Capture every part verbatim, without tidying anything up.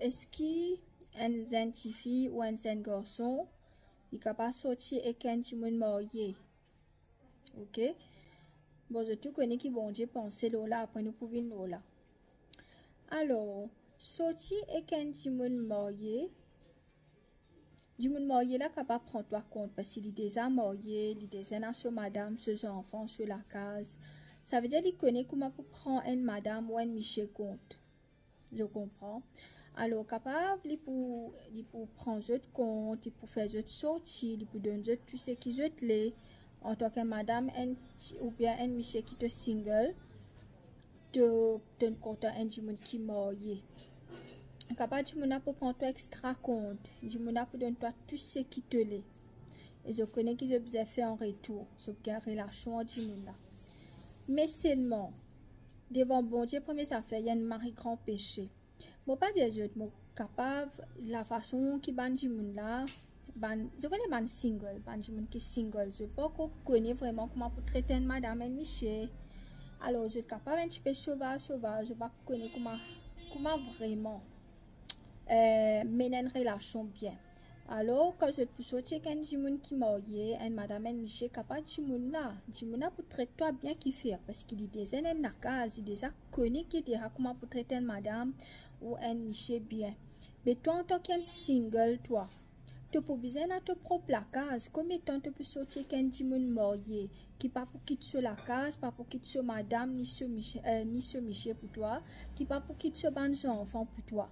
Eski enn zenn tifi ou enn zenn garson, li kapav sorti ek enn dimoun marye? Ok. Bon, zot tou kone ki Bondie panse lor la, apre nou pou vinn lor la. Alor, sorti ek enn dimoun marye, dimoun marye la kapav pran twa kont, parski li deza marye, li deza ena so madam, so zanfan, so lakaz. Savedir li kone kouma pou pran enn madam ou enn misie kont. Zot konpran? Alor, kapav li pou, li pou pran zot kont, li pou fer zot sorti, li pou donn zot tou seki zot le, antanki madam, enn ti, oubien enn misie ki to single, to, to kontan enn dimoun ki marye. Kapav dimoun la pou pran twa extra kont, dimoun la pou donn twa tou seki to le. E zot kone ki zot bizin fer an retour, zot gagn relasion ar dimoun la. Me selman, devan Bondie, premie zafer, li enn mari gran pese. Mo pa dir zot, mo kapav, lafason ki bann dimoun la, bann, zot kone bann single, bann dimoun ki single, zot pankor kone vreman kouma pou tret enn madam, enn misie. Alor, zot kapav enn tipe sovaz, sovaz, zot pa kone kouma, kouma vreman, eh, mennen enn relasion bien. Alor, kan zot pou sorti ek enn dimoun ki marye, enn madam, enn misie, kapav dimoun la, dimoun la pou tret twa bien kifer, parski li deza ena enn lakaz, li deza kone ki deza kouma pou tret enn madam ou enn misie bien. Me twa, antanki enn single, twa, to pou bizin ena to prop lakaz. Komie tan to pou sorti ek enn dimoun marye, ki pa pou kit so lakaz, pa pou kit so madam, ni so misie, eh, ni so misie pou twa, ki pa pou kit so bann zanfan pou twa?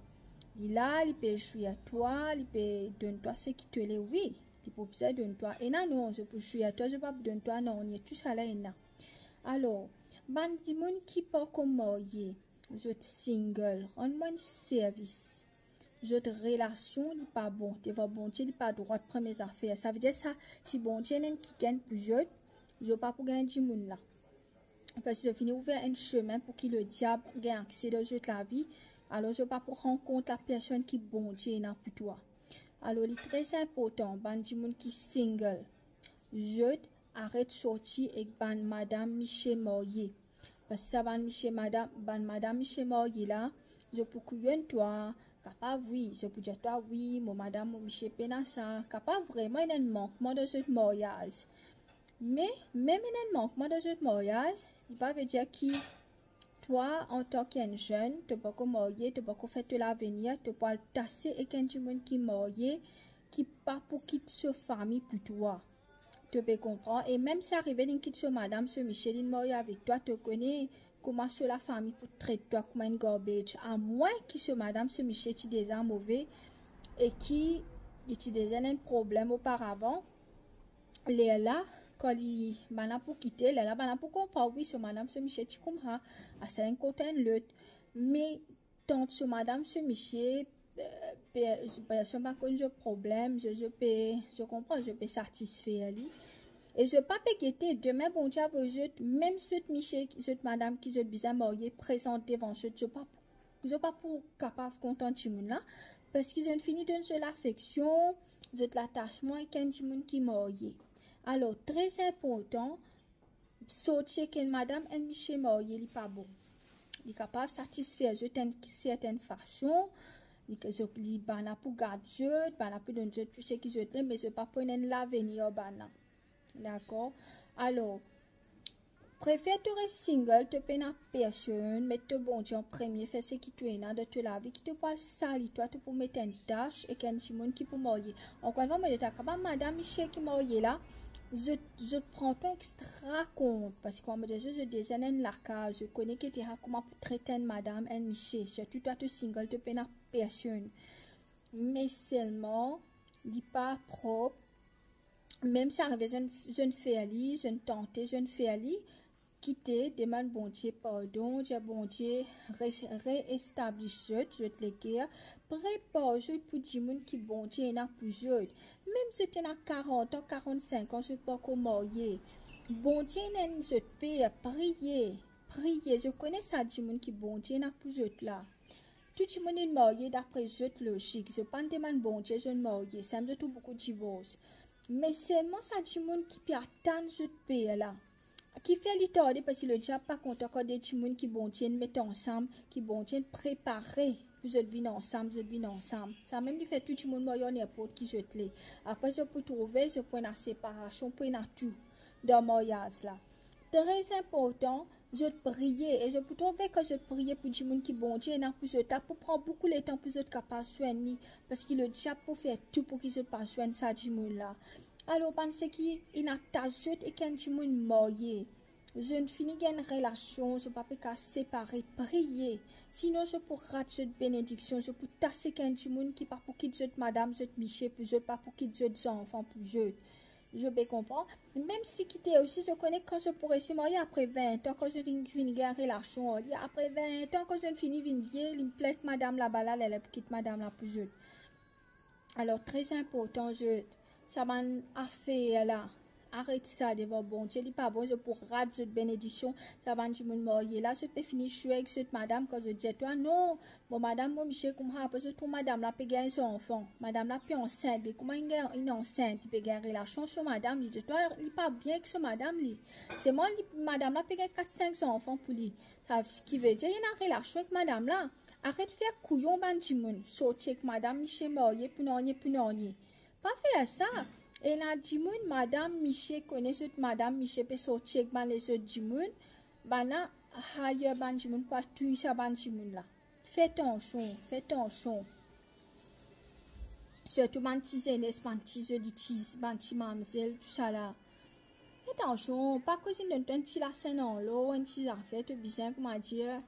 Li la, li pe zwir twa, li pe donn twa seki to le, wi, li pou bizin donn twa. Ena non, zot pou zwir twa, zot pa pou donn twa nanye, tousala ena. Alor, bann dimoun ki pankor marye, zot single, rann mwa enn servis. Zot relasion li pa bon, devan Bondie li pa drwat, premie zafer. Savedir sa, si Bondie ena enn kikenn pou zot, zot pa pou gagn dimoun la. Parski zot fini ouver enn semin pou ki lediab gagn akse dan zot lavi, alor zot pa pou rann kont lapersonn ki Bondie ena pou twa. Alor, li tre inportan, bann dimoun ki single, zot aret sorti ek bann madam, misie marye. Parski sa bann misie, madam, bann madam, misie marye la, zot pou kouyon twa, kapav wi, zot pou dir twa, wi, mo madam, mo misie pena sa, kapav vreman ena enn mankman dan zot maryaz. Me, mem ena enn mankman dan zot maryaz, li pa vedir ki twa, antanki enn zenn, to pankor marye, to pankor fer to lavenir, to pou al tase ek enn dimoun ki marye, ki pa pou kit so fami pou twa. To pe konpran? E mem si arive linn kit so madam, so misie, linn marye avek twa, to kone kouma so lafami pou tret twa kouma enn garbage. Amwin ki so madam, so misie ti deza move e ki li ti deza ena enn problem oparavan, lerla, kan li, bann la pou kite, lerla bann la pou konpran, wi, so madam, so misie ti koumsa, aster li kontan enn lot. Me tant so madam, so misie, eh, pe-, personn pa konn zot problem, zot, zot pe, zot konpran, zot pe satisfer li. E zot pa pe gete, demin Bondie avoy zot, mem zot misie, zot madam ki zot bizin marye, prezant devan zot, zot pa, zot pa pou kapav kontan dimoun la, parski zot fini donn zot lafeksion, zot latasman ek enn dimoun ki marye. Alor, tre inportan, sorti ek enn madam, enn misie marye, li pa bon. Li kapav satisfer zot enn sertenn fason, li, zot, li, bann la pou gard zot, bann la pou donn zot tou seki zot le, me zot pa pou ena enn lavenir bann la. Dakor? Alor, prefer to res single, to pena personn, met to Bondie an premie, fer seki to ena dan to lavi, ki to pou al sali twa, to pou met enn tas ek enn dimoun ki pou marye. Ankor enn fwa, mo dir twa, kapav madam, misie ki marye la, zot, zot pran twa extra kont, parski kouma mo dir zot, zot deza ena enn lakaz, zot kone ki deza kouma pou tret enn madam, enn misie, sirtou twa to single, to pena personn. Me selman, li pa prop, mem si arive zot, zot fer li, zot tante, zot fer li, kite, demann Bondie pardon, dir Bondie re-, reestablis zot, zot leker, prepar zot pou dimoun ki Bondie ena pou zot. Mem zot ena karant an, karant-sink an, zot pankor marye. Bondie ena enn zot per, priye, priye, zot kone sa dimoun ki Bondie ena pou zot la. Tou dimoun inn marye dapre zot lozik, zot pa'nn demann Bondie zot marye, samem zot trouv boukou divors. Me selman sa dimoun ki pe atann zot per la, kifer li tarde, parski lediab pa kontan kan de dimoun ki Bondie inn met ansam, ki Bondie inn prepare pou zot vinn ansam, zot vinn ansam. Samem li fer tou dimoun marye ar ninport ki zot le. Apre zot pou trouve, zot pou ena separasion, pou ena tou dan maryaz la. Tre inportan, zot priye, e zot pou trouve kan zot priye pou dimoun ki Bondie ena pou zot la, pou pran boukou letan pou zot kapav zwenn li, parski lediab pou fer tou pou ki zot pa zwenn sa dimoun la. Alor, bann seki inn atas zot ek enn dimoun marye, zot fini gagn relasion, zot pa pe kapav separe, priye. Sinon, zot pou rat zot benediksion, zot pou tas ek enn dimoun ki pa pou kit zot madam, zot misie pou zot, pa pou kit zot zanfan pou zot. Zot pe konpran? Mem si kite osi, zot kone kan zot pou resi marye apre vin an, kan zot fini, fini gagn relasion ar li, apre vin an, kan zot fini vinn vie, li plin ek madam laba la, lerla pou kit madam la pou zot. Alor, tre inportan, zot, sa bann afer la, aret sa devan Bondie, li pa bon, zot pou rat zot benediksion. Sa bann dimoun marye la, zot pe fini zwe ek zot madam, kan zot dir twa, "Non, mo madam, mo misie koumsa," apre zot trouv madam la pe gagn zanfan, madam la pe ansint, be kouma inn gagn, inn ansint, li pe gagn relasion so madam, li dir twa, li pa bien ek so madam li. Selman li, madam la pe gagn kat sink zanfan pou li. Sa ki vedir li ena relasion ek madam la. Aret fer kouyon bann dimoun, sorti ek madam misie marye pou nanye, pou nanye. Pa fer sa. Ena dimoun, madam misie kone zot madam misie pe sorti ek bann lezot dimoun, bann la, ayer bann dimoun pou al touy sa bann dimoun la. Fer atansion, fer atansion. Sirtou bann ti zenes, bann ti zoli ti, bann ti mamzel, tousala. Fer atansion, pa koz inn donn twa enn ti lasenn an lor, enn ti zafer to bizin, kouma dir,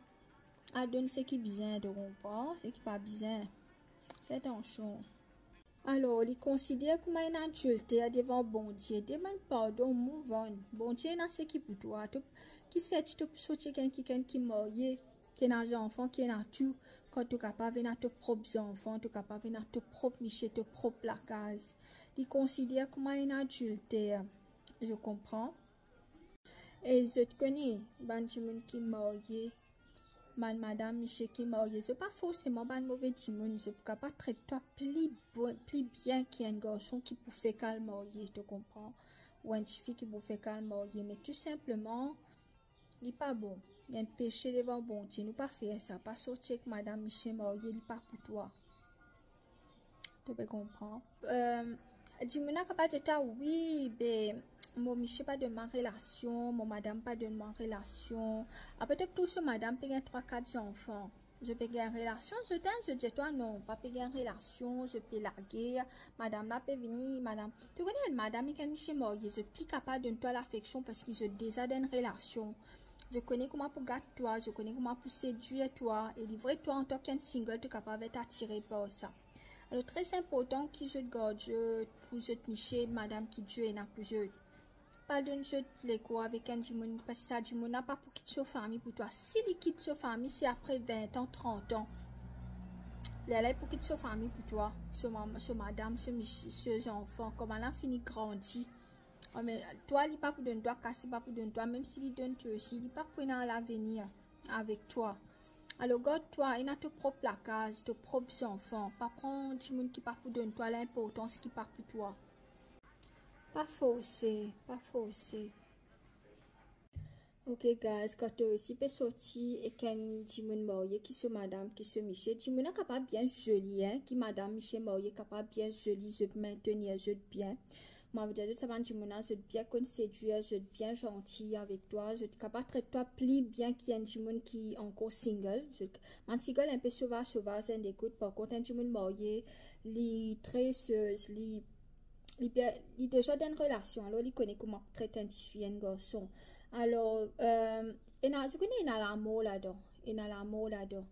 al donn seki bizin, to konpran, seki pa bizin. Fer atansion. Alor, li konsider kouma enn adilter devan Bondie, demann pardon, move on. Bondie ena seki pou twa. To, kisete to pou sorti ek enn kikenn ki marye, ki ena zanfan, ki ena tou, kan to kapav ena to prop zanfan, to kapav ena to prop misie, to prop lakaz. Li konsider kouma enn adilter. Zot konpran? E zot kone, bann dimoun ki marye, bann madam, misie ki marye, zot pa forseman bann move dimoun, zot pou kapav tret twa pli bon, pli bien ki enn garson ki pou fek al marye, to konpran? Ou enn tifi ki pou fek al marye, me tou sinpleman, li pa bon. Li enn pese devan Bondie, nou pa fer sa, pa sorti ek madam, misie marye, li pa pou twa. To pe konpran? Ehm, dimoun la kapav dir twa, wi, be, mo misie pa donn mwa relasion, mo madam pa donn mwa relasion. Apre to trouv so madam pe gagn trwa, kat zanfan. Zot pe gagn relasion, zot enn, zot dir twa, non, pa pe gagn relasion, zot pe lager, madam la pe vini, madam. To kone enn madam ek enn misie marye, zot pli kapav donn twa lafeksion parski zot deza dan enn relasion. Zot kone kouma pou gat twa, zot kone kouma pou sedwir twa, e li vre twa antan ki enn single, to kapav et atire par sa. Alor, tre inportan ki zot gard zot pou zot misie, madam ki Dieu ena pou zot. Pa donn zot lekor avek enn dimoun, parski sa dimoun la pa pou kit so fami pou twa. Si li kit so fami, se apre vin an, trant an. Lerla li pou kit so fami pou twa, so mam-, so madam, so misie, so zanfan, kouma la fini grandi. Ah, me twa, li pa pou donn twa kas, li pa pou donn twa, mem si li donn twa osi, li pa pou ena lavenir avek twa. Alor, gard twa, ena to prop lakaz, to prop zanfan. Pa pran dimoun ki pa pou donn twa linportans ki pa pou twa. Pa forse, pa forse. Ok, guys, kan to osi pe sorti ek enn dimoun marye, ki so madam, ki so misie, dimoun la kapav bien zoli, hein, ki madam, misie marye kapav bien zoli, zot mintenir zot bien. Mo anvi dir zot, sa bann dimoun la, zot bien konn sedwir, zot bien zanti avek twa, zot kapav tret twa pli bien ki enn dimoun ki ankor single. Zot, bann single inpe sovaz, sovaz, enn dekout. Par kont, enn dimoun marye, li tre serieux, li, li bien, li deza dan enn relasion, alor li kone kouma tret enn tifi, enn garson. Alor, euh, ena, zot kone ena lamor ladan, ena lamor ladan.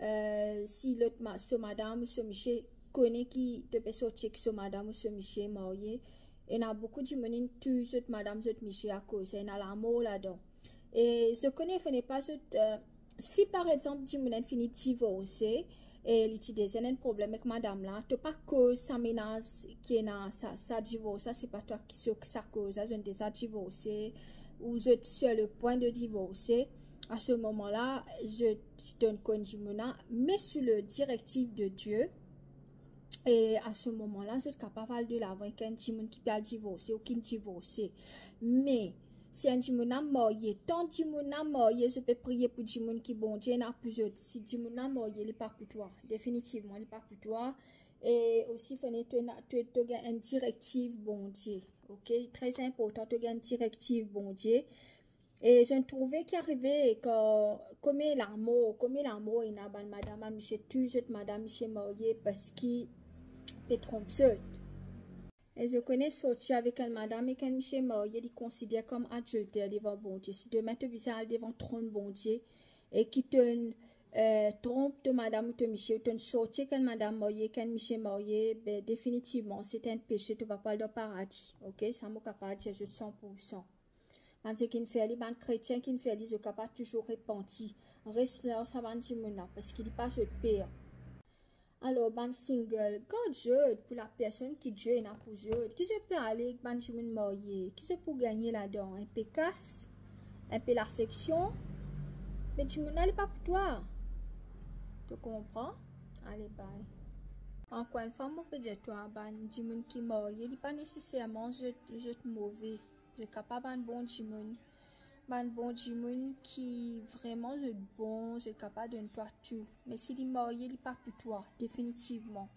Euh, si lot ma-, so madam ou so misie kone ki to pe sorti ek so madam ou so misie marye, ena boukou dimoun inn touy zot madam, zot misie akoz sa, ena lamor ladan. E zot kone, fode pa zot, euh, si par exanp dimoun inn fini divorse, e li ti deza ena enn problem ek madam la, to pa koz sa menaz ki ena sa, sa divors la, se pa twa ki so, sa koz la, zot inn deza divorse, ou zot sur le point de divorcer, a se moman la, zot ti donn konn dimoun la, me sou le direktiv de Dieu, e a se moman la, zot kapav al delavan ek enn dimoun ki pe al divorse ou ki'nn divorse. Me, Si enn dimoun la marye, tan dimoun la marye, zot pe priye pou dimoun ki Bondie ena pou zot. Si dimoun la marye, li pa pou twa. Definitivman, li pa pou twa. E osi, fode to ena, to, to gagn enn direktiv Bondie. Ok, tre inportan, to gagn enn direktiv Bondie. E zot trouve ki arive kan, komie lamor, komie lamor ena bann madam, bann misie touy zot madam, misie marye, parski pe tronp zot. E zot kone sorti avek enn madam ek enn misie marye, li konsider kom adilter devan Bondie. Si demin to bizin al devan tronn Bondie e ki to'nn, eh, tronp to madam ou to misie, ou to'nn sorti ek enn madam marye, ek enn misie marye, be, definitivman, se enn pese, to pa pou al dan paradi. Ok, sa mo kapav dir zot san pou san. Bann seki finn fer li, bann kretien ki finn fer li, zot kapav touzour repanti. Res lor sa bann dimoun la, parski li pa zot per. Alor, bann single, gard zot pou lapersonn ki Die ena pou zot. Ki zot pe ale ek bann dimoun marye? Ki zot pou gagne ladan? Enpe kas? Enpe lafeksion? Me dimoun la, li pa pou twa. To konpran? Ale, bye. Ankor enn fwa, mo pe dir twa, bann dimoun ki marye, li pa neseserman zot, zot move. Zot kapav bann bon dimoun. Bann bon dimoun ki vreman zot bon, zot kapav donn twa tou. Me si li marye, li pa pou twa, definitivman.